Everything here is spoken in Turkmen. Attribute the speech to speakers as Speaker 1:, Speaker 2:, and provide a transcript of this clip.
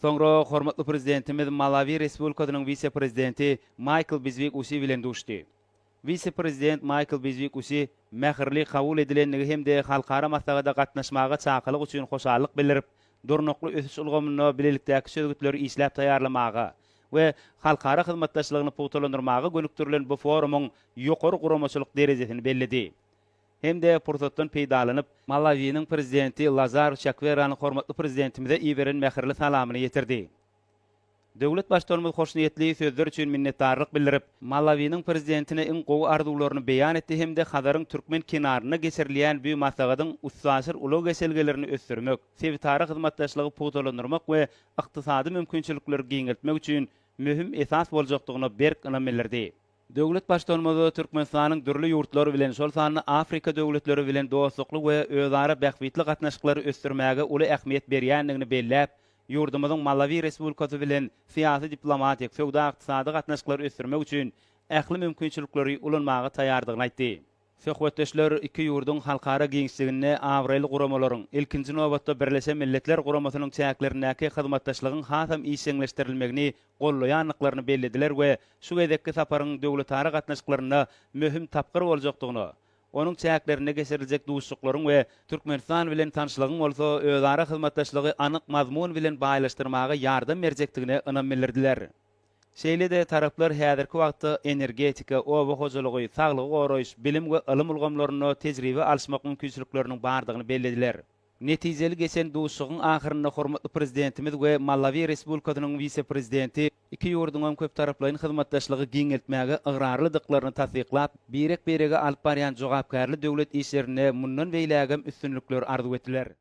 Speaker 1: Soňra hormatly Prezidentimiz Malawi Respublikasynyň wise-prezidenti Maýkl Bizwik Usi bilen duşdy. Wise-prezident Maýkl Bizwik Usi mähirli kabul edilendigi hem-de halkara maslahata gatnaşmaga çakylyk üçin hoşallyk bildirip, durnukly ösüş ulgamynda bilelikdäki çözgütleri işläp taýýarlamaga we halkara hyzmatdaşlygyny pugtalandyrmaga gönükdirilen bu forumyň ýokary guramaçylyk derejesini belledi hem-de pursatdan peýdalanyp, Malawiniň Prezidenti Lazarus Çakweranyň hormatly Prezidentimize iberen mähirli salamyny ýetirdi. Döwlet Baştutanymyz hoşniýetli sözler üçin minnetdarlyk bildirip, Malawiniň Prezidentine iň gowy arzuwlaryny beýan etdi hem-de Hazaryň türkmen kenarynda geçirilýän bu maslahatyň üstaşyr ulag geçelgelerini ösdürmek, sebitara hyzmatdaşlygy pugtalandyrmak we ykdysady mümkinçilikleri giňeltmek üçin möhüm esas boljakdygyna berk ynam bildirdi. Döwlet Baştutanymyz Türkmenistanyň dürli ýurtlar bilen, şol sanda Afrika döwletleri bilen dostlukly we özara bähbitli gatnaşyklary ösdürmäge uly ähmiýet berýändigini belläp, ýurdumyzyň Malawi Respublikasy bilen syýasy-diplomatik, söwda-ykdysady gatnaşyklary ösdürmek üçin ähli mümkinçilikleri ulanmaga taýýardygyny aýtdy. Söhbetdeşler iki ýurduň halkara giňişliginde abraýly guramalaryň, ilkinji nobatda Birleşen Milletler Guramasynyň çäklerindäki hyzmatdaşlygyň hasam işjeňleşdirilmegini goldaýandyklaryny bellediler we şu gezekki saparyň döwletara gatnaşyklarynda möhüm tapgyr boljakdygyna, onuň çäklerinde geçiriljek duşuşyklaryň we Türkmenistan bilen tanyşlygyň bolsa özara hyzmatdaşlygy anyk mazmun bilen baýlaşdyrmaga ýardam berjekdigine ynam bildirdiler. Şeýle-de taraplar häzirki wagtda energetika, oba hojalygy, saglygy goraýyş, bilim we ylym ulgamlarynda tejribe alyşmak mümkinçilikleriniň bardygyny bellediler. Netijeli geçen duşuşygyň ahyrynda hormatly Prezidentimiz we Malawi Respublikasynyň wise-prezidenti iki ýurduňam köptaraplaýyn hyzmatdaşlygy giňeltmäge ygrarlydyklaryny tassyklap, birek-birege alyp barýan jogapkärli döwlet işlerinde mundan beýlägem üstünlikleri arzuw etdiler.